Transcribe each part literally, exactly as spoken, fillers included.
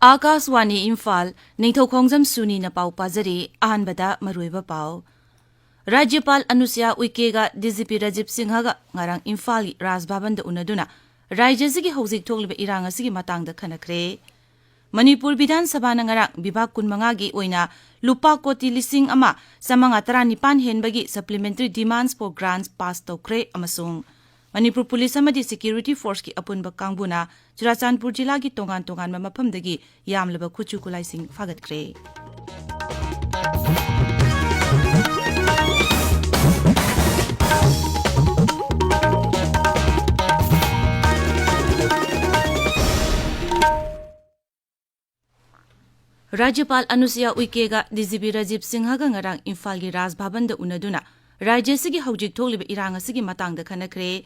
ꯑꯥꯀꯥꯁꯋꯥꯅꯤ ꯏꯝꯐꯥꯜ, ꯅꯤꯡꯊꯧꯈꯣꯡꯖꯝ ꯁꯨꯅꯤꯅ ꯄꯥꯎ ꯄꯥꯖꯔꯤ꯫ ꯑꯍꯥꯟꯕꯗ ꯃꯔꯨꯑꯣꯏꯕ ꯄꯥꯎ꯫ ꯔꯥꯖ꯭ꯌꯄꯥꯜ ꯑꯅꯨꯁ꯭ꯌꯥ ꯎꯏꯀꯦꯒ ꯗꯤ ꯖꯤ ꯄꯤ ꯔꯥꯖꯤꯕ ꯁꯤꯡꯍꯒ ꯉꯔꯥꯡ ꯏꯝꯐꯥꯜꯒꯤ ꯔꯥꯖ ꯚꯕꯟꯗ ꯎꯅꯗꯨꯅ ꯔꯥꯖ꯭ꯌ ꯑꯁꯤꯒꯤ ꯍꯧꯖꯤꯛ ꯊꯣꯛꯂꯤꯕ ꯏꯔꯥꯡ ꯑꯁꯤꯒꯤ ꯃꯇꯥꯡꯗ ꯈꯟꯅꯈ꯭ꯔꯦ꯫ ꯃꯅꯤꯄꯨꯔ ꯕꯤꯙꯥꯟ ꯁꯚꯥꯅ ꯉꯔꯥꯡ ꯕꯤꯚꯥꯒ ꯀꯨꯟꯃꯉꯥꯒꯤ ꯑꯣꯏꯅ ꯂꯨꯄꯥ ꯀꯣꯇꯤ ꯂꯤꯁꯤꯡ ꯑꯃ ꯆꯥꯃꯉꯥ ꯇꯔꯥꯅꯤꯄꯥꯟ ꯍꯦꯟꯕꯒꯤ Supplementary Demands for Grants pass ꯇꯧꯈ꯭ꯔꯦ ꯑꯃꯁꯨꯡ ꯃꯅꯤꯄꯨꯔ ꯄꯨꯂꯤꯁ ꯑꯃꯗꯤ ꯁꯦꯀ꯭ꯌꯨꯔꯤꯇꯤ ꯐꯣꯔꯁꯀꯤ ꯑꯄꯨꯟꯕ ꯀꯥꯡꯕꯨꯅ ꯆꯨꯔꯥꯆꯥꯟꯄꯨꯔ ꯖꯤꯂꯥꯒꯤ ꯇꯣꯉꯥꯟ ꯇꯣꯉꯥꯟꯕ ꯃꯐꯝꯗꯒꯤ ꯌꯥꯝꯂꯕ ꯈꯨꯠꯁꯨ ꯈꯨꯠꯂꯥꯏꯁꯤꯡ ꯐꯥꯒꯠꯈ꯭ꯔꯦ꯫ ꯔꯥꯖ꯭ꯌꯄꯥꯜ ꯑꯅꯨꯁꯨꯌꯥ ꯎꯏꯀꯦꯒ ꯗꯤ ꯖꯤ ꯄꯤ ꯔꯥꯖꯤꯕ ꯁꯤꯡꯍꯒ ꯉꯔꯥꯡ ꯏꯝꯐꯥꯜꯒꯤ ꯔꯥꯖ ꯚꯕꯟꯗ ꯎꯅꯗꯨꯅ ꯔꯥꯖ꯭ꯌ ꯑꯁꯤꯒꯤ ꯍꯧꯖꯤꯛ ꯊꯣꯛꯂꯤꯕ ꯏꯔꯥꯡ ꯑꯁꯤꯒꯤ ꯃꯇꯥꯡꯗ ꯈꯟꯅꯈ꯭ꯔꯦ꯫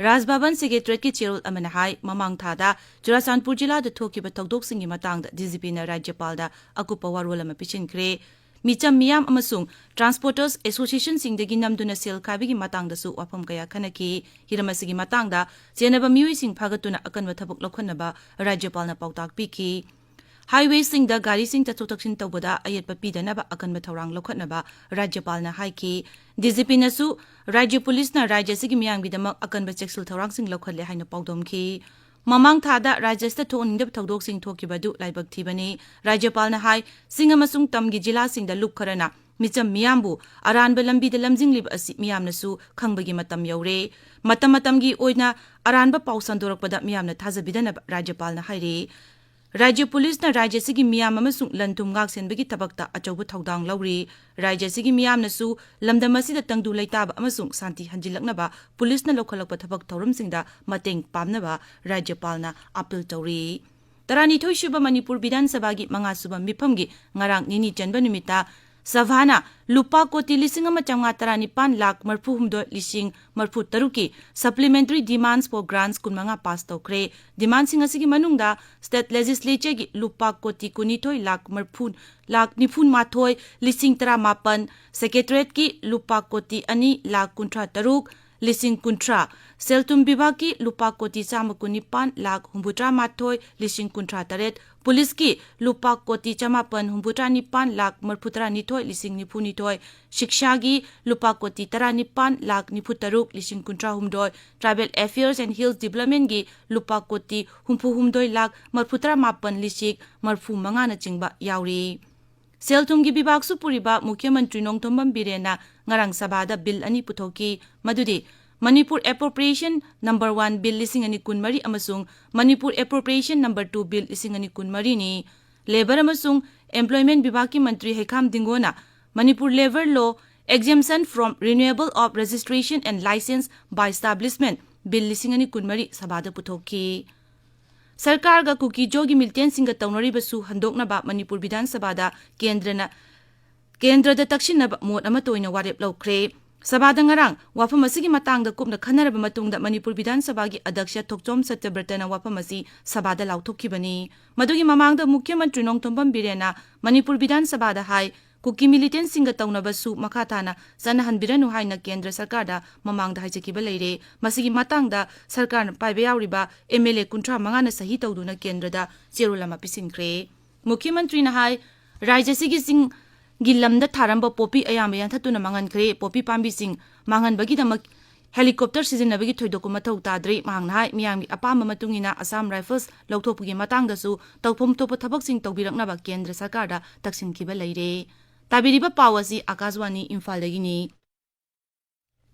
ꯔꯥꯖ ꯚꯕꯟ ꯁꯦꯀ꯭ꯔꯦꯇꯔꯤꯌꯦꯠꯀꯤ ꯆꯦꯔꯣꯜ ꯑꯃꯅ ꯍꯥꯏ, ꯃꯃꯥꯡ ꯊꯥꯗ ꯆꯨꯔꯥꯆꯥꯟꯄꯨꯔ ꯖꯤꯂꯥꯗ ꯊꯣꯛꯈꯤꯕ ꯊꯧꯗꯣꯛꯁꯤꯡꯒꯤ ꯃꯇꯥꯡꯗ ꯗꯤ ꯖꯤ ꯄꯤꯅ ꯔꯥꯖ꯭ꯌꯄꯥꯜꯗ ꯑꯀꯨꯞꯄ ꯋꯥꯔꯣꯜ ꯑꯃ ꯄꯤꯁꯤꯟꯈ꯭ꯔꯦ꯫ ꯃꯤꯆꯝ ꯃꯤꯌꯥꯝ ꯑꯃꯁꯨꯡ ꯇ꯭ꯔꯥꯟꯁꯄꯣꯔꯇꯔꯁ ꯑꯦꯁꯣꯁꯤꯌꯦꯁꯟꯁꯤꯡꯗꯒꯤ ꯅꯝꯗꯨꯅ ꯁꯦꯜ ꯈꯥꯏꯕꯒꯤ ꯃꯇꯥꯡꯗꯁꯨ ꯋꯥꯐꯝ ꯀꯌꯥ ꯈꯟꯅꯈꯤ꯫ ꯍꯤꯔꯝ ꯑꯁꯤꯒꯤ ꯃꯇꯥꯡꯗ ꯆꯦꯟꯅꯕ ꯃꯤꯑꯣꯏꯁꯤꯡ ꯐꯥꯒꯠꯇꯨꯅ ꯑꯀꯟꯕ ꯊꯕꯛ ꯂꯧꯈꯠꯅꯕ ꯔꯥꯖ꯭ꯌꯄꯥꯜꯅ ꯄꯥꯎꯇꯥꯛ ꯄꯤꯈꯤ꯫ ꯍꯥꯏꯋꯦꯁꯤꯡꯗ ꯒꯥꯔꯤꯁꯤꯡ ꯆꯠꯊꯣꯛ ꯆꯠꯁꯤꯟ ꯇꯧꯕꯗ ꯑꯌꯦꯠꯄ ꯄꯤꯗꯅꯕ ꯑꯀꯟꯕ ꯊꯧꯔꯥꯡ ꯂꯧꯈꯠꯅꯕ ꯔꯥꯖ꯭ꯌꯄꯥꯜꯅ ꯍꯥꯏꯈꯤ꯫ ꯗꯤ ꯖꯤ ꯄꯤꯅꯁꯨ ꯔꯥꯖ꯭ꯌ ꯄꯨꯂꯤꯁꯅ ꯔꯥꯖ꯭ꯌ ꯑꯁꯤꯒꯤ ꯃꯤꯌꯥꯝꯒꯤꯗꯃꯛ ꯑꯀꯟꯕ ꯆꯦꯛꯁꯤꯜ ꯊꯧꯔꯥꯡꯁꯤꯡ ꯂꯧꯈꯠꯂꯦ ꯍꯥꯏꯅ ꯄꯥꯎꯗꯝꯈꯤ꯫ ꯃꯃꯥꯡ ꯊꯥꯗ ꯔꯥꯖ꯭ꯌ ꯑꯁꯤꯗ ꯊꯣꯛꯍꯟꯅꯤꯡꯗꯕ ꯊꯧꯗꯣꯛꯁꯤꯡ ꯊꯣꯛꯈꯤꯕ ꯑꯗꯨ ꯂꯥꯏꯕꯛ ꯊꯤꯕꯅꯤ꯫ ꯔꯥꯖ꯭ꯌꯄꯥꯜꯅ ꯍꯥꯏ, ꯆꯤꯡ ꯑꯃꯁꯨꯡ ꯇꯝꯒꯤ ꯖꯤꯂꯥꯁꯤꯡꯗ ꯂꯨꯞ ꯈꯔꯅ ꯃꯤꯆꯝ ꯃꯤꯌꯥꯝꯕꯨ ꯑꯔꯥꯟꯕ ꯂꯝꯕꯤꯗ ꯂꯝꯖꯤꯡꯂꯤꯕ ꯑꯁꯤ ꯃꯤꯌꯥꯝꯅꯁꯨ ꯈꯪꯕꯒꯤ ꯃꯇꯝ ꯌꯧꯔꯦ꯫ ꯃꯇꯝ ꯃꯇꯝꯒꯤ ꯑꯣꯏꯅ ꯑꯔꯥꯟꯕ ꯄꯥꯎ ꯁꯟꯗꯣꯔꯛꯄꯗ ꯃꯤꯌꯥꯝꯅ ꯊꯥꯖꯕꯤꯗꯅꯕ ꯔꯥꯖ꯭ꯌꯄꯥꯜꯅ ꯍꯥꯏꯔꯤ꯫ ꯔꯥꯖ꯭ꯌ ꯄꯨꯂꯤꯁꯅ ꯔꯥꯖ꯭ꯌ ꯑꯁꯤꯒꯤ ꯃꯤꯌꯥꯝ ꯑꯃꯁꯨꯡ ꯂꯟ ꯊꯨꯝ ꯉꯥꯛ ꯁꯦꯟꯕꯒꯤ ꯊꯕꯛꯇ ꯑꯆꯧꯕ ꯊꯧꯗꯥꯡ ꯂꯧꯔꯤ꯫ ꯔꯥꯖ꯭ꯌ ꯑꯁꯤꯒꯤ ꯃꯤꯌꯥꯝꯅꯁꯨ ꯂꯝꯗꯝ ꯑꯁꯤꯗ ꯇꯪꯗꯨ ꯂꯩꯇꯥꯕ ꯑꯃꯁꯨꯡ ꯁꯥꯟꯇꯤ ꯍꯟꯖꯤꯜꯂꯛꯅꯕ ꯄꯨꯂꯤꯁꯅ ꯂꯧꯈꯠꯂꯛꯄ ꯊꯕꯛ ꯊꯧꯔꯝꯁꯤꯡꯗ ꯃꯇꯦꯡ ꯄꯥꯡꯅꯕ ꯔꯥꯖ꯭ꯌꯄꯥꯜꯅ ꯑꯥꯄꯤꯜ ꯇꯧꯔꯤ꯫ ꯇꯔꯥꯅꯤꯊꯣꯏ ꯁꯨꯕ ꯃꯅꯤꯄꯨꯔ ꯕꯤꯙꯥꯟ ꯁꯚꯥꯒꯤ ꯃꯉꯥ ꯁꯨꯕ ꯃꯤꯐꯝꯒꯤ ꯉꯔꯥꯡ ꯅꯤꯅꯤ ꯆꯟꯕ ꯅꯨꯃꯤꯠꯇ ꯁꯚꯥꯅ ꯂꯨꯄꯥ ꯀꯣꯇꯤ ꯂꯤꯁꯤꯡ ꯑꯃ ꯆꯥꯃꯉꯥ ꯇꯔꯥꯅꯤꯄꯥꯟ ꯂꯥꯈ ꯃꯔꯤꯐꯨ ꯍꯨꯝꯗꯣꯏ ꯂꯤꯁꯤꯡ ꯃꯔꯤꯐꯨ ꯇꯔꯨꯛꯀꯤ Supplementary Demands for Grants ꯀꯨꯟꯃꯉꯥ ꯄꯥꯁ ꯇꯧꯈ꯭ꯔꯦ꯫ ꯗꯤꯃꯥꯟꯁꯤꯡ ꯑꯁꯤꯒꯤ ꯃꯅꯨꯡꯗ ꯁ꯭ꯇꯦꯠ ꯂꯦꯖꯤꯁꯂꯦꯆꯔꯒꯤ ꯂꯨꯄꯥ ꯀꯣꯇꯤ ꯀꯨꯟꯅꯤꯊꯣꯏ ꯂꯥꯈ ꯃꯔꯤꯐꯨ, ꯂꯥꯈ ꯅꯤꯐꯨ ꯃꯥꯊꯣꯏ ꯂꯤꯁꯤꯡ ꯇꯔꯥꯃꯥꯄꯟ, ꯁꯦꯀ꯭ꯔꯦꯇꯔꯤꯌꯦꯠꯀꯤ ꯂꯨꯄꯥ ꯀꯣꯇꯤ ꯑꯅꯤ ꯂꯥꯈ ꯀꯨꯟꯊ꯭ꯔꯥ ꯇꯔꯨꯛ, ꯂꯤꯁꯤꯡ ꯀꯨꯟꯊ꯭ꯔꯥ, ꯁꯦꯜ ꯊꯨꯝ ꯕꯤꯚꯥꯒꯀꯤ ꯂꯨꯄꯥ ꯀꯣꯇꯤ ꯆꯥꯝꯃ ꯀꯨꯟꯅꯤꯄꯥꯟ ꯂꯥꯈ ꯍꯨꯝꯐꯨꯇꯔꯥ ꯃꯥꯊꯣꯏ ꯂꯤꯁꯤꯡ ꯀꯨꯟꯊ꯭ꯔꯥ ꯇꯔꯦꯠ, ꯄꯨꯂꯤꯁꯀꯤ ꯂꯨꯄꯥ ꯀꯣꯇꯤ ꯆꯃꯥꯄꯟ ꯍꯨꯝꯐꯨꯇꯔꯥ ꯅꯤꯄꯥꯟ ꯂꯥꯈ ꯃꯔꯤꯐꯨꯇꯔꯥ ꯅꯤꯊꯣꯏ ꯂꯤꯁꯤꯡ ꯅꯤꯐꯨ ꯅꯤꯊꯣꯏ, ꯁꯤꯛꯁꯥꯒꯤ ꯂꯨꯄꯥ ꯀꯣꯇꯤ ꯇꯔꯥ ꯅꯤꯄꯥꯟ ꯂꯥꯈ ꯅꯤꯐꯨ ꯇꯔꯨꯛ ꯂꯤꯁꯤꯡ ꯀꯨꯟꯊ꯭ꯔꯥ ꯍꯨꯝꯗꯣꯏ, Tribal Affairs and Hills Developmentꯀꯤ ꯂꯨꯄꯥ ꯀꯣꯇꯤ ꯍꯨꯝꯐꯨ ꯍꯨꯝꯗꯣꯏ ꯂꯥꯈ ꯃꯔꯤꯐꯨꯇꯔꯥ ꯃꯥꯄꯟ ꯂꯤꯁꯤꯡ ꯃꯔꯤꯐꯨ ꯃꯉꯥꯅꯆꯤꯡꯕ ꯌꯥꯎꯔꯤ꯫ ꯁꯦꯜ ꯊꯨꯝꯒꯤ ꯕꯤꯚꯥꯒꯁꯨ ꯄꯨꯔꯤꯕ ꯃꯨꯈ꯭ꯌ ꯃꯟꯇ꯭ꯔꯤ ꯅꯣꯡꯊꯣꯝꯕꯝ ꯕꯤꯔꯦꯟꯅ ꯉꯔꯥꯡ ꯁꯚꯥꯗ ꯕꯤꯜ ꯑꯅꯤ ꯄꯨꯊꯣꯛꯈꯤ꯫ ꯃꯗꯨꯗꯤ Manipur Appropriation Number One Bill ꯂꯤꯁꯤꯡ ꯑꯅꯤ ꯀꯨꯟꯃꯔꯤ ꯑꯃꯁꯨꯡ Manipur Appropriation Number Two Bill ꯂꯤꯁꯤꯡ ꯑꯅꯤ ꯀꯨꯟꯃꯔꯤꯅꯤ꯫ Labour ꯑꯃꯁꯨꯡ Employment ꯕꯤꯚꯥꯒꯀꯤ Mantri ꯍꯩꯈꯥꯝ ꯗꯤꯡꯒꯣꯅ Manipur Labour Law Exemption from Renewable of Registration and License by Establishment Bill ꯂꯤꯁꯤꯡ ꯑꯅꯤ ꯀꯨꯟꯃꯔꯤ ꯁꯚꯥꯗ ꯄꯨꯊꯣꯛꯈꯤ꯫ ꯁꯔꯀꯥꯔꯒ ꯀꯨꯀꯤ-ꯖꯣꯒꯤ ꯃꯤꯂꯤꯇꯦꯟꯁꯤꯡꯒ ꯇꯧꯅꯔꯤꯕꯁꯨ ꯍꯟꯗꯣꯛꯅꯕ ꯃꯅꯤꯄꯨꯔ ꯕꯤꯙꯥꯟ ꯁꯚꯥꯗ ꯀꯦꯟꯗ꯭ꯔꯅ, ꯀꯦꯟꯗ꯭ꯔꯗ ꯇꯛꯁꯤꯟꯅꯕ ꯃꯣꯠ ꯑꯃꯠꯇ ꯑꯣꯏꯅ ꯋꯥꯔꯦꯞ ꯂꯧꯈ꯭ꯔꯦ꯫ ꯁꯚꯥꯗ ꯉꯔꯥꯡ ꯋꯥꯐꯝ ꯑꯁꯤꯒꯤ ꯃꯇꯥꯡꯗ ꯀꯨꯞꯅ ꯈꯟꯅꯔꯕ ꯃꯇꯨꯡꯗ ꯃꯅꯤꯄꯨꯔ ꯕꯤꯙꯥꯟ ꯁꯚꯥꯒꯤ ꯑꯗ꯭ꯌꯛꯁ ꯊꯣꯛꯆꯣꯝ ꯁꯇ꯭ꯌꯕ꯭ꯔꯇꯅ ꯋꯥꯐꯝ ꯑꯁꯤ ꯁꯚꯥꯗ ꯂꯥꯎꯊꯣꯛꯈꯤꯕꯅꯤ꯫ ꯃꯗꯨꯒꯤ ꯃꯃꯥꯡꯗ ꯃꯨꯈ꯭ꯌ ꯃꯟꯇ꯭ꯔꯤ ꯅꯣꯡꯊꯣꯝꯕꯝ ꯕꯤꯔꯦꯟꯅ ꯃꯅꯤꯄꯨꯔ ꯕꯤꯙꯥꯟ ꯁꯚꯥꯗ ꯍꯥꯏ, ꯀꯨꯀꯤ ꯃꯤꯂꯤꯇꯦꯟꯁꯤꯡꯒ ꯇꯧꯅꯕꯁꯨ ꯃꯈꯥ ꯇꯥꯅ ꯆꯠꯅꯍꯟꯕꯤꯔꯅꯨ ꯍꯥꯏꯅ ꯀꯦꯟꯗ꯭ꯔ ꯁꯔꯀꯥꯔꯗ ꯃꯃꯥꯡꯗ ꯍꯥꯏꯖꯈꯤꯕ ꯂꯩꯔꯦ꯫ ꯃꯁꯤꯒꯤ ꯃꯇꯥꯡꯗ ꯁꯔꯀꯥꯔꯅ ꯄꯥꯏꯕ ꯌꯥꯎꯔꯤꯕ ꯑꯦꯝ ꯑꯦꯜ ꯑꯦ ꯀꯨꯟꯊ꯭ꯔꯥ ꯃꯉꯥꯅ ꯁꯍꯤ ꯇꯧꯗꯨꯅ ꯀꯦꯟꯗ꯭ꯔꯗ ꯆꯦꯔꯣꯜ ꯑꯃ ꯄꯤꯁꯤꯟꯈ꯭ꯔꯦ꯫ ꯃꯨꯈ꯭ꯌ ꯃꯟꯇ꯭ꯔꯤꯅ ꯍꯥꯏ, ꯔꯥꯖ꯭ꯌ ꯑꯁꯤꯒꯤ ꯆꯤꯡꯒꯤ ꯂꯝꯗ ꯊꯥꯔꯝꯕ ꯄꯣꯄꯤ ꯑꯌꯥꯝꯕ ꯌꯥꯟꯊꯠꯇꯨꯅ ꯃꯥꯡꯍꯟꯈ꯭ꯔꯦ꯫ ꯄꯣꯄꯤ ꯄꯥꯝꯕꯤꯁꯤꯡ ꯃꯥꯡꯍꯟꯕꯒꯤꯗꯃꯛ ꯍꯦꯂꯤꯀꯣꯞꯇꯔ ꯁꯤꯖꯤꯟꯅꯕꯒꯤ ꯊꯣꯏꯗꯣꯛꯄ ꯃꯊꯧ ꯇꯥꯗ꯭ꯔꯤ꯫ ꯃꯍꯥꯛꯅ ꯍꯥꯏ, ꯃꯤꯌꯥꯝꯒꯤ ꯑꯄꯥꯝꯕ ꯃꯇꯨꯡ ꯏꯟꯅ ꯑꯁꯥꯝ ꯔꯥꯏꯐꯜꯁ ꯂꯧꯊꯣꯛꯄꯒꯤ ꯃꯇꯥꯡꯗꯁꯨ ꯇꯧꯐꯝ ꯊꯣꯛꯄ ꯊꯕꯛꯁꯤꯡ ꯇꯧꯕꯤꯔꯛꯅꯕ ꯀꯦꯟꯗ꯭ꯔ ꯁꯔꯀꯥꯔꯗ ꯇꯛꯁꯤꯟꯈꯤꯕ ꯂꯩꯔꯦ꯫ ꯇꯥꯕꯤꯔꯤꯕ ꯄꯥꯎ ꯑꯁꯤ ꯑꯥꯀꯥꯁꯕꯥꯅꯤ ꯏꯝꯐꯥꯜꯗꯒꯤꯅꯤ꯫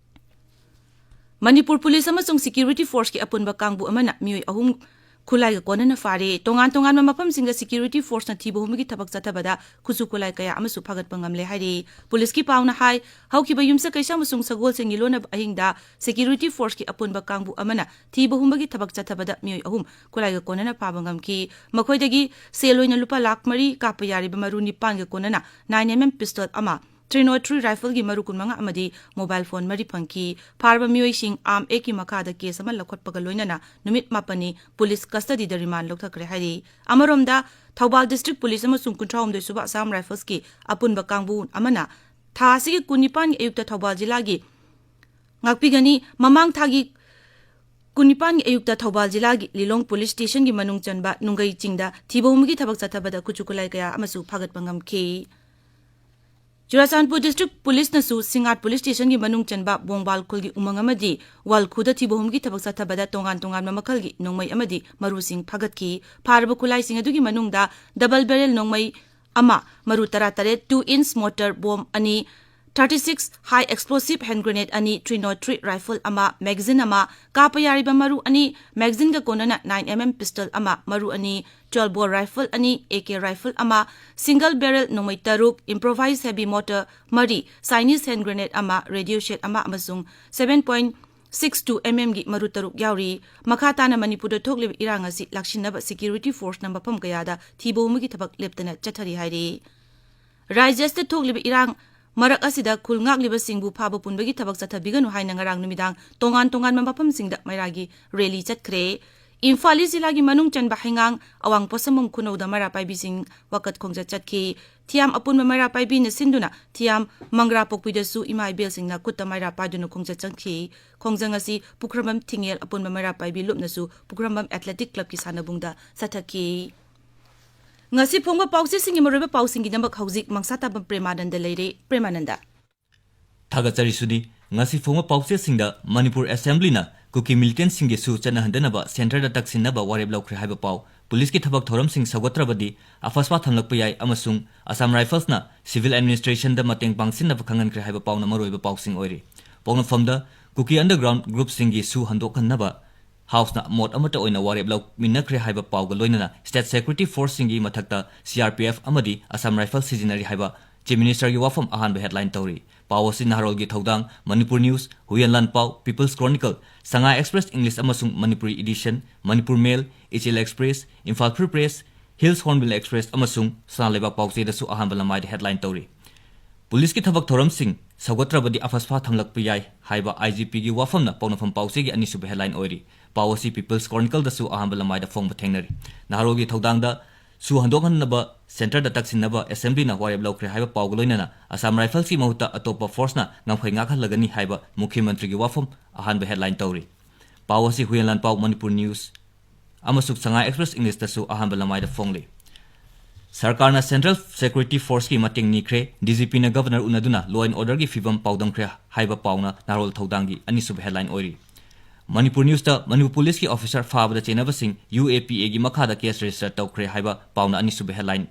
ꯃꯅꯤꯄꯨꯔ ꯄꯨꯂꯤꯁ ꯑꯃꯁꯨꯡ ꯁꯦꯀ꯭ꯌꯨꯔꯤꯇꯤ ꯐꯣꯔꯁꯀꯤ ꯑꯄꯨꯟꯕ ꯀꯥꯡꯕꯨ ꯑꯃꯅ ꯃꯤꯑꯣꯏ ꯑꯍꯨꯝ ꯈꯨꯠꯂꯥꯏꯒ ꯀꯣꯟꯅꯅ ꯐꯥꯔꯦ꯫ ꯇꯣꯉꯥꯟ ꯇꯣꯉꯥꯟꯕ ꯃꯐꯝꯁꯤꯡꯗ ꯁꯦꯀ꯭ꯌꯨꯔꯤꯇꯤ ꯐꯣꯔꯁꯅ ꯊꯤꯕ ꯍꯨꯝꯕꯒꯤ ꯊꯕꯛ ꯆꯠꯊꯕꯗ ꯈꯨꯠꯁꯨ ꯈꯨꯠꯂꯥꯏ ꯀꯌꯥ ꯑꯃꯁꯨ ꯐꯥꯒꯠꯄ ꯉꯝꯂꯦ ꯍꯥꯏꯔꯤ꯫ ꯄꯨꯂꯤꯁꯀꯤ ꯄꯥꯎꯅ ꯍꯥꯏ, ꯍꯧꯈꯤꯕ ꯌꯨꯝꯁꯀꯩꯁ ꯑꯃꯁꯨꯡ ꯁꯒꯣꯜꯁꯦꯟꯒꯤ ꯂꯣꯟꯅꯕ ꯑꯍꯤꯡꯗ ꯁꯦꯀ꯭ꯌꯨꯔꯤꯇꯤ ꯐꯣꯔꯁꯀꯤ ꯑꯄꯨꯟꯕ ꯀꯥꯡꯕꯨ ꯑꯃꯅ ꯊꯤꯕ ꯍꯨꯝꯕꯒꯤ ꯊꯕꯛ ꯆꯠꯊꯕꯗ ꯃꯤꯑꯣꯏ ꯑꯍꯨꯝ ꯈꯨꯠꯂꯥꯏꯒ ꯀꯣꯟꯅꯅ ꯐꯥꯕ ꯉꯝꯈꯤ꯫ ꯃꯈꯣꯏꯗꯒꯤ ꯁꯦꯜ ꯑꯣꯏꯅ ꯂꯨꯄꯥ ꯂꯥꯈ ꯃꯔꯤ ꯀꯥꯞꯄ ꯌꯥꯔꯤꯕ ꯃꯔꯨ ꯅꯤꯄꯥꯟꯒ ꯀꯣꯟꯅꯅ nine M M pistol ꯑꯃ, three nought three rifleꯒꯤ ꯃꯔꯨ ꯀꯨꯟꯃꯉꯥ ꯑꯃꯗꯤ mobile phone ꯃꯔꯤ ꯐꯪꯈꯤ꯫ ꯐꯥꯔꯕ ꯃꯤꯑꯣꯏꯁꯤꯡ Arm Actꯀꯤ ꯃꯈꯥꯗ case ꯑꯃ ꯂꯧꯈꯠꯄꯒ ꯂꯣꯏꯅꯅ ꯅꯨꯃꯤꯠ ꯃꯥꯄꯟꯅꯤ ꯄꯨꯂꯤꯁ custody ꯗ remand ꯂꯧꯊꯈ꯭ꯔꯦ ꯍꯥꯏꯔꯤ꯫ ꯑꯃꯔꯣꯝꯗ, ꯊꯧꯕꯥꯜ district ꯄꯨꯂꯤꯁ ꯑꯃꯁꯨꯡ ꯀꯨꯟꯊ꯭ꯔꯥꯍꯨꯝꯗꯣꯏ ꯁꯨꯕ Assam Riflesꯀꯤ ꯑꯄꯨꯟꯕ ꯀꯥꯡꯕꯨ ꯑꯃꯅ ꯊꯥ ꯑꯁꯤꯒꯤ ꯀꯨꯟꯅꯤꯄꯥꯟꯒꯤ ꯑꯌꯨꯛꯇ ꯊꯧꯕꯥꯜ ꯖꯤꯂꯥꯒꯤ ꯉꯥꯛꯄꯤꯒꯅꯤ꯫ ꯃꯃꯥꯡ ꯊꯥꯒꯤ ꯀꯨꯟꯅꯤꯄꯥꯟꯒꯤ ꯑꯌꯨꯛꯇ ꯊꯧꯕꯥꯜ ꯖꯤꯂꯥꯒꯤ ꯂꯤꯂꯣꯡ ꯄꯨꯂꯤꯁ ꯁ꯭ꯇꯦꯁꯟꯒꯤ ꯃꯅꯨꯡ ꯆꯟꯕ ꯅꯨꯡꯒꯩ ꯆꯤꯡꯗ ꯊꯤꯕ ꯍꯨꯝꯕꯒꯤ ꯊꯕꯛ ꯆꯠꯊꯕꯗ ꯈꯨꯠꯁꯨ ꯈꯨꯠꯂꯥꯏ ꯀꯌꯥ ꯑꯃꯁꯨ ꯐꯥꯒꯠꯄ ꯉꯝꯈꯤ꯫ ꯆꯨꯔꯥꯆꯥꯟꯄꯨꯔ ꯗꯤꯁꯇ꯭ꯔꯤꯛ ꯄꯨꯂꯤꯁꯅꯁꯨ ꯁꯤꯡꯉꯥꯠ ꯄꯨꯂꯤꯁ ꯁ꯭ꯇꯦꯁꯟꯒꯤ ꯃꯅꯨꯡ ꯆꯟꯕ ꯕꯣꯡꯕꯥꯜ ꯈꯨꯜꯒꯤ ꯎꯃꯪ ꯑꯃꯗꯤ ꯋꯥꯜꯈꯨꯗ ꯊꯤꯕ ꯍꯨꯝꯕꯒꯤ ꯊꯕꯛ ꯆꯠꯊꯕꯗ ꯇꯣꯉꯥꯟ ꯇꯣꯉꯥꯟꯕ ꯃꯈꯜꯒꯤ ꯅꯣꯡꯃꯩ ꯑꯃꯗꯤ ꯃꯔꯨꯁꯤꯡ ꯐꯥꯒꯠꯈꯤ꯫ ꯐꯥꯔꯕ ꯈꯨꯠꯂꯥꯏꯁꯤꯡ ꯑꯗꯨꯒꯤ ꯃꯅꯨꯡꯗ ꯗꯕꯜ ꯕꯦꯔꯦꯜ ꯅꯣꯡꯃꯩ ꯑꯃ, ꯃꯔꯨ ꯇꯔꯥꯇꯔꯦꯠ, two inch mortar bomb ꯑꯅꯤ, thirty six high explosive hand grenade ꯑꯅꯤ, three nought three rifle ꯑꯃ, magazine ꯑꯃ, ꯀꯥꯞꯄ ꯌꯥꯔꯤꯕ ꯃꯔꯨ ꯑꯅꯤ, magazineꯒ ꯀꯣꯟꯅꯅ nine M M pistol ꯑꯃ, ꯃꯔꯨ ꯑꯅꯤ, twelve bore rifle ꯑꯅꯤ, A K rifle ꯑꯃ, single barrel ꯅꯣꯡꯃꯩ ꯇꯔꯨꯛ, improvised heavy mortar ꯃꯔꯤ, Chinese hand grenade ꯑꯃ, radio shed ꯑꯃ ꯑꯃꯁꯨꯡ seven point six two M M ꯒꯤ ꯃꯔꯨ ꯇꯔꯨꯛ ꯌꯥꯎꯔꯤ꯫ ꯃꯈꯥ ꯇꯥꯅ ꯃꯅꯤꯄꯨꯔꯗ ꯊꯣꯛꯂꯤꯕ ꯏꯔꯥꯡ ꯑꯁꯤ ꯂꯥꯛꯁꯤꯟꯅꯕ security forceꯅ ꯃꯐꯝ ꯀꯌꯥꯗ ꯊꯤꯕ ꯍꯨꯝꯕꯒꯤ ꯊꯕꯛ ꯂꯦꯞꯇꯅ ꯆꯠꯊꯔꯤ ꯍꯥꯏꯔꯤ꯫ ꯔꯥꯖ꯭ꯌ ꯑꯁꯤꯗ ꯊꯣꯛꯂꯤꯕ ꯏꯔꯥꯡ ꯃꯔꯛ ꯑꯁꯤꯗ ꯈꯨꯜ ꯉꯥꯛꯂꯤꯕꯁꯤꯡꯕꯨ ꯐꯥꯕ ꯄꯨꯟꯕꯒꯤ ꯊꯕꯛ ꯆꯠꯊꯕꯤꯒꯅꯨ ꯍꯥꯏꯅ ꯉꯔꯥꯡ ꯅꯨꯃꯤꯗꯥꯡ ꯇꯣꯉꯥꯟ ꯇꯣꯉꯥꯟꯕ ꯃꯐꯝꯁꯤꯡꯗ ꯃꯩꯔꯥꯒꯤ rally ꯆꯠꯈ꯭ꯔꯦ꯫ ꯏꯝꯐꯥꯜ ꯏꯁ ꯖꯤꯂꯥꯒꯤ ꯃꯅꯨꯡ ꯆꯟꯕ ꯍꯩꯉꯥꯡ, ꯑꯋꯥꯡ ꯄꯣꯠꯁꯪꯕꯝ ꯈꯨꯅꯧꯗ ꯃꯩꯔꯥ ꯄꯥꯏꯕꯤꯁꯤꯡ ꯋꯥꯀꯠ ꯈꯣꯡꯆꯠ ꯆꯠꯈꯤ꯫ ꯊꯤꯌꯥꯝ ꯑꯄꯨꯟꯕ ꯃꯩꯔꯥ ꯄꯥꯏꯕꯤꯅ ꯁꯤꯟꯗꯨꯅ ꯊꯤꯌꯥꯝ ꯃꯪꯒ꯭ꯔꯥ ꯄꯣꯛꯄꯤꯗꯁꯨ ꯏꯃꯥ ꯏꯕꯦꯜꯁꯤꯡꯅ ꯈꯨꯠꯇ ꯃꯩꯔꯥ ꯄꯥꯏꯗꯨꯅ ꯈꯣꯡꯆꯠ ꯆꯠꯈꯤ꯫ ꯈꯣꯡꯖꯪ ꯑꯁꯤ ꯄꯨꯈ꯭ꯔꯝꯕꯝ ꯊꯤꯡꯉꯦꯜ ꯑꯄꯨꯟꯕ ꯃꯩꯔꯥ ꯄꯥꯏꯕꯤ ꯂꯨꯞꯅꯁꯨ ꯄꯨꯈ꯭ꯔꯝꯕꯝ Athletic Clubꯀꯤ ꯁꯥꯟꯅꯕꯨꯡꯗ ꯆꯠꯊꯈꯤ꯫ ꯉꯁꯤ ꯐꯣꯡꯕ ꯄꯥꯎꯆꯦꯁꯤꯡꯒꯤ ꯃꯔꯨꯑꯣꯏꯕ ꯄꯥꯎꯁꯤꯡꯒꯤꯗꯃꯛ ꯍꯧꯖꯤꯛ ꯃꯪꯁꯥꯇꯥꯕꯝ ꯄ꯭ꯔꯦꯃꯥꯅꯟꯗ ꯂꯩꯔꯦ꯫ ꯄ꯭ꯔꯦꯃꯥꯅꯟꯗ꯫ ꯊꯥꯒꯠꯆꯔꯤ ꯁꯨꯅꯤ꯫ ꯉꯁꯤ ꯐꯣꯡꯕ ꯄꯥꯎꯆꯦꯁꯤꯡꯗ ꯃꯅꯤꯄꯨꯔ ꯑꯦꯁꯦꯝꯕ꯭ꯂꯤꯅ ꯀꯨꯀꯤ ꯃꯤꯂꯤꯇꯦꯟꯁꯤꯡꯒꯤꯁꯨ ꯆꯠꯅꯍꯟꯗꯅꯕ ꯁꯦꯟꯇꯔꯗ ꯇꯛꯁꯤꯟꯅꯕ ꯋꯥꯔꯦꯞ ꯂꯧꯈ꯭ꯔꯦ ꯍꯥꯏꯕ ꯄꯥꯎ, ꯄꯨꯂꯤꯁꯀꯤ ꯊꯕꯛ ꯊꯧꯔꯝꯁꯤꯡ ꯁꯧꯒꯠꯇ꯭ꯔꯕꯗꯤ ꯑꯐꯁꯄꯥ ꯊꯝꯂꯛꯄ ꯌꯥꯏ ꯑꯃꯁꯨꯡ ꯑꯁꯥꯝ ꯔꯥꯏꯐꯜꯁꯅ ꯁꯤꯚꯤꯜ ꯑꯦꯗꯃꯤꯅꯤꯁꯇ꯭ꯔꯦꯁꯟꯗ ꯃꯇꯦꯡ ꯄꯥꯡꯁꯤꯟꯅꯕ ꯈꯪꯍꯟꯈ꯭ꯔꯦ ꯍꯥꯏꯕ ꯄꯥꯎꯅ ꯃꯔꯨꯑꯣꯏꯕ ꯄꯥꯎꯁꯤꯡ ꯑꯣꯏꯔꯤ꯫ ꯄꯣꯛꯅꯐꯝꯗ ꯀꯨꯀꯤ ꯑꯟꯗꯔꯒ꯭ꯔꯥꯎꯟ ꯒ꯭ꯔꯨꯞꯁꯤꯡꯒꯤꯁꯨ ꯍꯟꯗꯣꯛꯍꯟꯅꯕ ꯍꯥꯎꯁꯅ ꯃꯣꯠ ꯑꯃꯠꯇ ꯑꯣꯏꯅ ꯋꯥꯔꯦꯞ ꯂꯧꯃꯤꯟꯅꯈ꯭ꯔꯦ ꯍꯥꯏꯕ ꯄꯥꯎꯒ ꯂꯣꯏꯅꯅ ꯁ꯭ꯇꯦꯠ ꯁꯦꯀ꯭ꯌꯨꯔꯤꯇꯤ ꯐꯣꯔꯁꯁꯤꯡꯒꯤ ꯃꯊꯛꯇ ꯁꯤ ꯑꯥꯔ ꯄꯤ ꯑꯦꯐ ꯑꯃꯗꯤ ꯑꯁꯥꯝ ꯔꯥꯏꯐꯜ ꯁꯤꯖꯤꯟꯅꯔꯤ ꯍꯥꯏꯕ ꯆꯤꯐ ꯃꯤꯅꯤꯁꯇꯔꯒꯤ ꯋꯥꯐꯝ ꯑꯍꯥꯟꯕ ꯍꯦꯗꯂꯥꯏꯟ ꯇꯧꯔꯤ꯫ ꯄꯥꯎ ꯑꯁꯤ ꯅꯍꯥꯔꯣꯜꯒꯤ ꯊꯧꯗꯥꯡ, ꯃꯅꯤꯄꯨꯔ ꯅ꯭ꯌꯨꯁ, ꯍꯨꯏꯌꯦꯟ ꯂꯥꯟꯄꯥꯎ, ꯄꯤꯄꯜꯁ ꯀ꯭ꯔꯣꯅꯤꯀꯜ, ꯁꯉꯥꯏ ꯑꯦꯛꯁꯄ꯭ꯔꯦꯁ ꯏꯪꯂꯤꯁ ꯑꯃꯁꯨꯡ ꯃꯅꯤꯄꯨꯔꯤ ꯏꯗꯤꯁꯟ, ꯃꯅꯤꯄꯨꯔ ꯃꯦꯜ, ꯏꯆꯦꯜ express, Imphal free press, hills Hornbill express ꯑꯃꯁꯨꯡ ꯁꯅꯥ ꯂꯩꯕꯥꯛ ꯄꯥꯎꯆꯦꯗꯁꯨ ꯑꯍꯥꯟꯕ ꯂꯃꯥꯏꯗ ꯍꯦꯗꯂꯥꯏꯟ ꯇꯧꯔꯤ꯫ ꯄꯨꯂꯤꯁꯀꯤ ꯊꯕꯛ ꯊꯧꯔꯝꯁꯤꯡ ꯁꯧꯒꯠꯇ꯭ꯔꯕꯗꯤ ꯑꯐꯁꯄꯥ ꯊꯝꯂꯛꯄ ꯌꯥꯏ ꯍꯥꯏꯕ ꯑꯥꯏ ꯖꯤ ꯄꯤꯒꯤ ꯋꯥꯐꯝꯅ ꯄꯣꯛꯅꯐꯝ ꯄꯥꯎꯆꯦꯒꯤ ꯑꯅꯤꯁꯨꯕ ꯍꯦꯗꯂꯥꯏꯟ ꯑꯣꯏꯔꯤ꯫ ꯄꯥꯎ ꯑꯁꯤ ꯄꯤꯄꯜꯁ ꯀ꯭ꯔꯣꯅꯤꯀꯜꯗꯁꯨ ꯑꯍꯥꯟꯕ ꯂꯃꯥꯏꯗ ꯐꯣꯡꯕ ꯊꯦꯡꯅꯔꯤ꯫ ꯅꯍꯥꯔꯣꯜꯒꯤ ꯊꯧꯗꯥꯡꯗ ꯁꯨ ꯍꯟꯗꯣꯛꯍꯟꯅꯕ ꯁꯦꯟꯇꯔꯗ ꯇꯛꯁꯤꯟꯅꯕ ꯑꯦꯁꯦꯝꯕ꯭ꯂꯤꯅ ꯋꯥꯔꯦꯞ ꯂꯧꯈ꯭ꯔꯦ ꯍꯥꯏꯕ ꯄꯥꯎꯒ ꯂꯣꯏꯅꯅ ꯑꯁꯥꯝ ꯔꯥꯏꯐꯜꯁꯀꯤ ꯃꯍꯨꯠꯇ ꯑꯇꯣꯞꯄ ꯐꯣꯔꯁꯅ ꯉꯝꯈꯩ ꯉꯥꯛꯍꯜꯂꯒꯅꯤ ꯍꯥꯏꯕ ꯃꯨꯈ꯭ꯌ ꯃꯟꯇ꯭ꯔꯤꯒꯤ ꯋꯥꯐꯝ ꯑꯍꯥꯟꯕ ꯍꯦꯗꯂꯥꯏꯟ ꯇꯧꯔꯤ꯫ ꯄꯥꯎ ꯑꯁꯤ ꯍꯨꯌꯦꯟ ꯂꯥꯟꯄꯥꯎ ꯃꯅꯤꯄꯨꯔ ꯅ꯭ꯌꯨꯁ ꯑꯃꯁꯨꯡ ꯁꯉꯥꯏ ꯑꯦꯛꯁꯄ꯭ꯔꯦꯁ ꯏꯪꯂꯤꯁꯇꯁꯨ ꯑꯍꯥꯟꯕ ꯂꯃꯥꯏꯗ ꯐꯣꯡꯂꯤ꯫ ꯁꯔꯀꯥꯔꯅ ꯁꯦꯟꯇ꯭ꯔꯦꯜ ꯁꯦꯀ꯭ꯌꯨꯔꯤꯇꯤ ꯐꯣꯔꯁꯀꯤ ꯃꯇꯦꯡ ꯅꯤꯈ꯭ꯔꯦ, ꯗꯤ ꯖꯤ ꯄꯤꯅ ꯒꯕꯔꯅꯔ ꯎꯅꯗꯨꯅ law and orderꯒꯤ ꯐꯤꯕꯝ ꯄꯥꯎꯗꯝꯈ꯭ꯔꯦ ꯍꯥꯏꯕ ꯄꯥꯎꯅ ꯅꯍꯥꯔꯣꯜ ꯊꯧꯗꯥꯡꯒꯤ ꯑꯅꯤꯁꯨꯕ ꯍꯦꯗꯂꯥꯏꯟ ꯑꯣꯏꯔꯤ꯫ ꯃꯅꯤꯄꯨꯔ ꯅ꯭ꯌꯨꯁꯇ ꯃꯅꯤꯄꯨꯔ ꯄꯨꯂꯤꯁꯀꯤ ꯑꯣꯐꯤꯁꯥꯔ ꯐꯥꯕꯗ ꯆꯦꯟꯅꯕꯁꯤꯡ ꯌꯨ ꯑꯦ ꯄꯤ ꯑꯦꯒꯤ ꯃꯈꯥꯗ ꯀꯦꯁ ꯔꯦꯖꯤꯁꯇꯔ ꯇꯧꯈ꯭ꯔꯦ ꯍꯥꯏꯕ ꯄꯥꯎꯅ ꯑꯅꯤꯁꯨꯕ ꯍꯦꯗꯂꯥꯏꯟ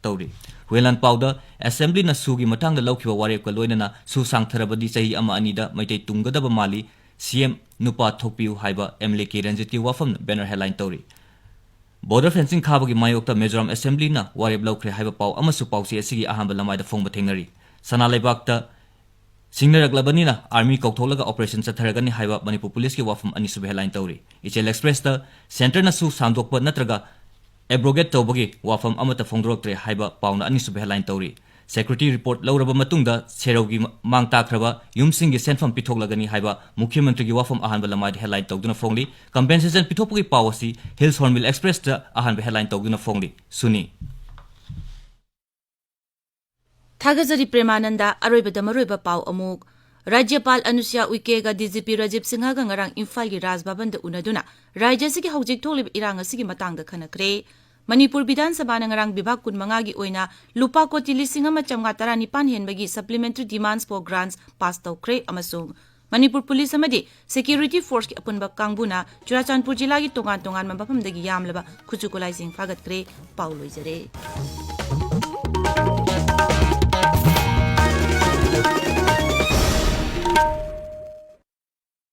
ꯇꯧꯔꯤ꯫ ꯍꯨꯌꯦꯟ ꯂꯥꯟꯄꯥꯎꯗ ꯑꯦꯁꯦꯝꯕ꯭ꯂꯤꯅ ꯁꯨꯒꯤ ꯃꯇꯥꯡꯗ ꯂꯧꯈꯤꯕ ꯋꯥꯔꯦꯞꯀ ꯂꯣꯏꯅꯅ ꯁꯨ ꯁꯥꯡꯊꯔꯕꯗꯤ ꯆꯍꯤ ꯑꯃ ꯑꯅꯤꯗ ꯃꯩꯇꯩ ꯇꯨꯡꯒꯗꯕ ꯃꯥꯜꯂꯤ, ꯁꯤ ꯑꯦꯝ ꯅꯨꯄꯥ ꯊꯣꯛꯄꯤꯌꯨ ꯍꯥꯏꯕ ꯑꯦꯝ ꯑꯦꯜ ꯑꯦ ꯀꯤꯔꯟꯖꯤꯠꯀꯤ ꯋꯥꯐꯝ ꯕꯦꯅꯔ ꯍꯦꯗꯂꯥꯏꯟ ꯇꯧꯔꯤ꯫ ꯕꯣꯔꯗꯔ ꯐꯦꯟꯁꯤꯡ ꯈꯥꯕꯒꯤ ꯃꯥꯌꯣꯛꯇ ꯃꯤꯖꯣꯔꯥꯝ ꯑꯦꯁꯦꯝꯕ꯭ꯂꯤꯅ ꯋꯥꯔꯦꯞ ꯂꯧꯈ꯭ꯔꯦ ꯍꯥꯏꯕ ꯄꯥꯎ ꯑꯃꯁꯨ ꯄꯥꯎꯆꯦ ꯑꯁꯤꯒꯤ ꯑꯍꯥꯟꯕ ꯂꯃꯥꯏꯗ ꯐꯣꯡꯕ ꯊꯦꯡꯅꯔꯤ꯫ ꯁꯅꯥ ꯂꯩꯕꯥꯛꯇ ꯁꯤꯡꯅꯔꯛꯂꯕꯅꯤꯅ ꯑꯥꯔꯃꯤ ꯀꯧꯊꯣꯛꯂꯒ ꯑꯣꯄꯔꯦꯁꯟ ꯆꯠꯊꯔꯒꯅꯤ ꯍꯥꯏꯕ ꯃꯅꯤꯄꯨꯔ ꯄꯨꯂꯤꯁꯀꯤ ꯋꯥꯐꯝ ꯑꯅꯤꯁꯨꯕ ꯍꯦꯗꯂꯥꯏꯟ ꯇꯧꯔꯤ꯫ ꯏꯆꯦꯜ ꯑꯦꯛꯁꯄ꯭ꯔꯦꯁꯇ ꯁꯦꯟꯇꯔꯅꯁꯨ ꯁꯥꯡꯗꯣꯛꯄ ꯅꯠꯇ꯭ꯔꯒ ꯑꯦꯕ꯭ꯔꯣꯒꯦꯠ ꯇꯧꯕꯒꯤ ꯋꯥꯐꯝ ꯑꯃꯠꯇ ꯐꯣꯡꯗꯣꯔꯛꯇ꯭ꯔꯦ ꯍꯥꯏꯕ ꯄꯥꯎꯅ ꯑꯅꯤꯁꯨꯕ ꯍꯦꯗꯂꯥꯏꯟ ꯇꯧꯔꯤ꯫ ꯁꯦꯀ꯭ꯌꯨꯔꯤꯇꯤ ꯔꯤꯄꯣꯔꯠ ꯂꯧꯔꯕ ꯃꯇꯨꯡꯗ ꯁꯦꯔꯧꯒꯤ ꯃꯥꯡ ꯇꯥꯛꯈ꯭ꯔꯕ ꯌꯨꯝꯁꯤꯡꯒꯤ ꯁꯦꯟꯐꯝ ꯄꯤꯊꯣꯛꯂꯒꯅꯤ ꯍꯥꯏꯕ ꯃꯨꯈ꯭ꯌ ꯃꯟꯇ꯭ꯔꯤꯒꯤ ꯋꯥꯐꯝ ꯑꯍꯥꯟꯕ ꯂꯃꯥꯏꯗ ꯍꯦꯗꯂꯥꯏꯟ ꯇꯧꯗꯨꯅ ꯐꯣꯡꯂꯤ꯫ ꯀꯝꯄꯦꯟꯁꯦꯁꯟ ꯄꯤꯊꯣꯛꯄꯒꯤ ꯄꯥꯎ ꯑꯁꯤ ꯍꯤꯜꯁ ꯍꯣꯔꯟꯕꯤꯜ ꯑꯦꯛꯁꯄ꯭ꯔꯦꯁꯇ ꯑꯍꯥꯟꯕ ꯍꯦꯗꯂꯥꯏꯟ ꯇꯧꯗꯨꯅ ꯐꯣꯡꯂꯤ꯫ ꯁꯨꯅꯤ꯫ ꯊꯥꯒꯠꯆꯔꯤ ꯄ꯭ꯔꯦꯃꯥꯅꯟꯗ꯫ ꯑꯔꯣꯏꯕꯗ ꯃꯔꯨꯑꯣꯏꯕ ꯄꯥꯎ ꯑꯃꯨꯛ꯫ ꯔꯥꯖ꯭ꯌꯄꯥꯜ ꯑꯅꯨꯁ꯭ꯌꯥ ꯎꯏꯀꯦꯒ ꯗꯤ ꯖꯤ ꯄꯤ ꯔꯥꯖꯤꯕ ꯁꯤꯡꯍꯒ ꯉꯔꯥꯡ ꯏꯝꯐꯥꯜꯒꯤ ꯔꯥꯖ ꯚꯕꯟꯗ ꯎꯅꯗꯨꯅ ꯔꯥꯖ꯭ꯌ ꯑꯁꯤꯒꯤ ꯍꯧꯖꯤꯛ ꯊꯣꯛꯂꯤꯕ ꯏꯔꯥꯡ ꯑꯁꯤꯒꯤ ꯃꯇꯥꯡꯗ ꯈꯟꯅꯈ꯭ꯔꯦ꯫ ꯃꯅꯤꯄꯨꯔ ꯕꯤꯙꯥꯟ ꯁꯚꯥꯅ ꯉꯔꯥꯡ ꯕꯤꯚꯥꯒ ꯀꯨꯟꯃꯉꯥꯒꯤ ꯑꯣꯏꯅ ꯂꯨꯄꯥ ꯀꯣꯇꯤ ꯂꯤꯁꯤꯡ ꯑꯃ ꯆꯥꯝꯃꯉꯥ ꯇꯔꯥꯅꯤꯄꯥꯟ ꯍꯦꯟꯕꯒꯤ supplementary demands for grants pass ꯇꯧꯈ꯭ꯔꯦ ꯑꯃꯁꯨꯡ ꯃꯅꯤꯄꯨꯔ ꯄꯨꯂꯤꯁ ꯑꯃꯗꯤ ꯁꯦꯀ꯭ꯌꯨꯔꯤꯇꯤ ꯐꯣꯔꯁꯀꯤ ꯑꯄꯨꯟꯕ ꯀꯥꯡꯕꯨꯅ ꯆꯨꯔꯥꯆꯥꯟꯄꯨꯔ ꯖꯤꯂꯥꯒꯤ ꯇꯣꯉꯥꯟ ꯇꯣꯉꯥꯟꯕ ꯃꯐꯝꯗꯒꯤ ꯌꯥꯝꯂꯕ ꯈꯨꯠꯁꯨ ꯈꯨꯠꯂꯥꯏꯁꯤꯡ ꯐꯥꯒꯠꯈ꯭ꯔꯦ꯫ ꯄꯥꯎ ꯂꯣꯏꯖꯔꯦ꯫